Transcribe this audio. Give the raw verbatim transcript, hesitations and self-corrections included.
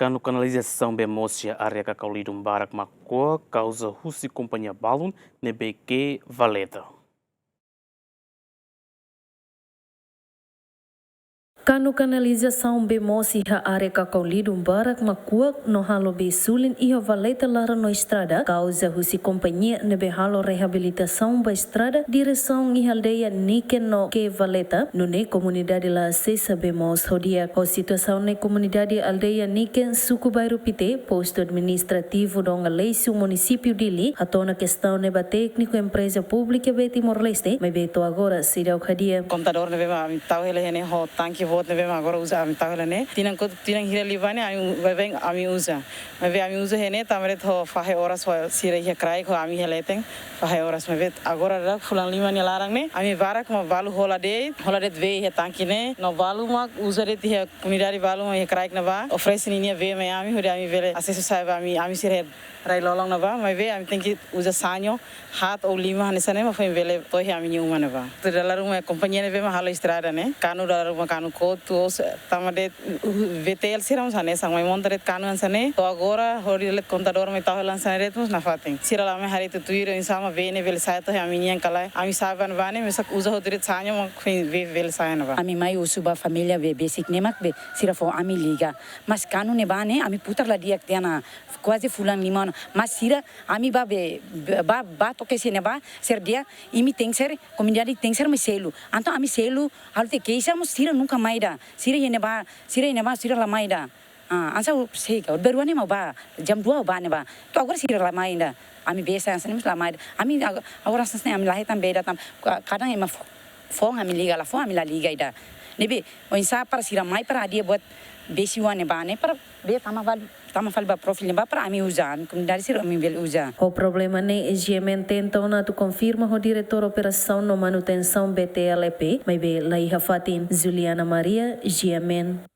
Kanu kanalizasaun bee moos iha área Kakaulidun barak mak kuak kauza husi kompañia balun ne'ebé ke'e valeta. Kanu kanalizasaun bee moos iha área Kakaulidun barak mak kuak no halo bee sulin iha valeta laran no estrada kauza husi kompañia ne'ebé halo reabilitasaun ba estrada diresaun iha aldeia Niken no ke'e valeta, nune'e komunidade la asesa bee moos ho di'ak. Ho situasaun ne'e komunidade aldeia Niken, suku Bairru Pité, postu administrativu Dom Aleixo, munisípiu Dili, hato'o ona kestaun ne'e ba tékniku empreza públika bee Timor-Leste, maibé to'o agora seidauk hadi'a. Kontadór ne'ebé mak ami tau hela iha ne'e ho tanke boot ne'ebé mak agora uza ami tau hela ne'e. Tinan kotuk tinan hira liubá ne'e ami u-, baibain ami uza. Maibé ami uza iha ne'e tanba de'it ho fahe oras ho sira iha kraik ho ami iha leten. Fahe oras maibé agora dadauk fulan lima nia laran ne'e, ami barak mak balu hola de'it, hola de'it bee iha tanke ne'e, no balu mak uza de'it iha komunidade balu mak iha kraik ne'ebá, oferese ninia bee mai ami, hodi ami bele asesu sa'e ba ami, ami sira iha rai-lolon ne'ebá, maibé ami tenke uza sanho, haat ou lima hanesan ne'e mak foin bele to'o iha ami-nia uma ne'ebá. Tuir dala ruma kompañia ne'ebé mak halo estrada ne'e, kanu dala ruma kanu kotu, ou se-, tanba de'it, uh, V T L sira mós hanesan, mai monta de'it kanu hanesan ne'e. To'o agora, hodi de'it kontadór mai tau hela hanesan ne'e de'it mós nafatin. Sira la mai haree tutuir oinsá mak bee ne'e bele sa'e to'o iha ami-nian ka lae. Ami sa'e ba ne'ebá ne'e, mesak uza hotu de'it sanho mak foin bee bele sa'e ne'ebá. Ami mai husu ba família bee besik ne'e mak bee sira fó ami liga. Mas kanu ne'ebá ne'e, ami putar la di'ak tiha ona kuaze fulan lima ona. Mas sira, ami bá bee, bá, bá toke sira ne'ebá, sira dehan, imi tenke ser, komunidade tenke ser mai selu. Entaun ami selu, halo tiha keixa mós sira nunka mai ida. Sira iha ne'ebá, sira iha ne'ebá, sira la mai ida. Ah, hanesan sei ka, baru ne'e mak bá, jam dua bá ne'ebá. To'o agora sira la mai ida. Ami bee sa'e hanesan ne'e mós la mai ida. Ami ag-, agora hanesan ne'e ami la hetan bee ida tanba, ka-, kadang ema fó, fó ami liga, la fó ami la liga ida. Ne'ebé, oinsá para sira mai para hadi'a buat bee sira ne'ebá ne'e para bee tama fali, tama fali ba profil ne'ebá para ami uza, ami komunidade sira ami bele uza. Ho problema ne'e, G M N tenta ona atu konfirma ho diretór operasaun no manutensaun B T L E P, maibé la iha fatin. Juliana Maria, G M N.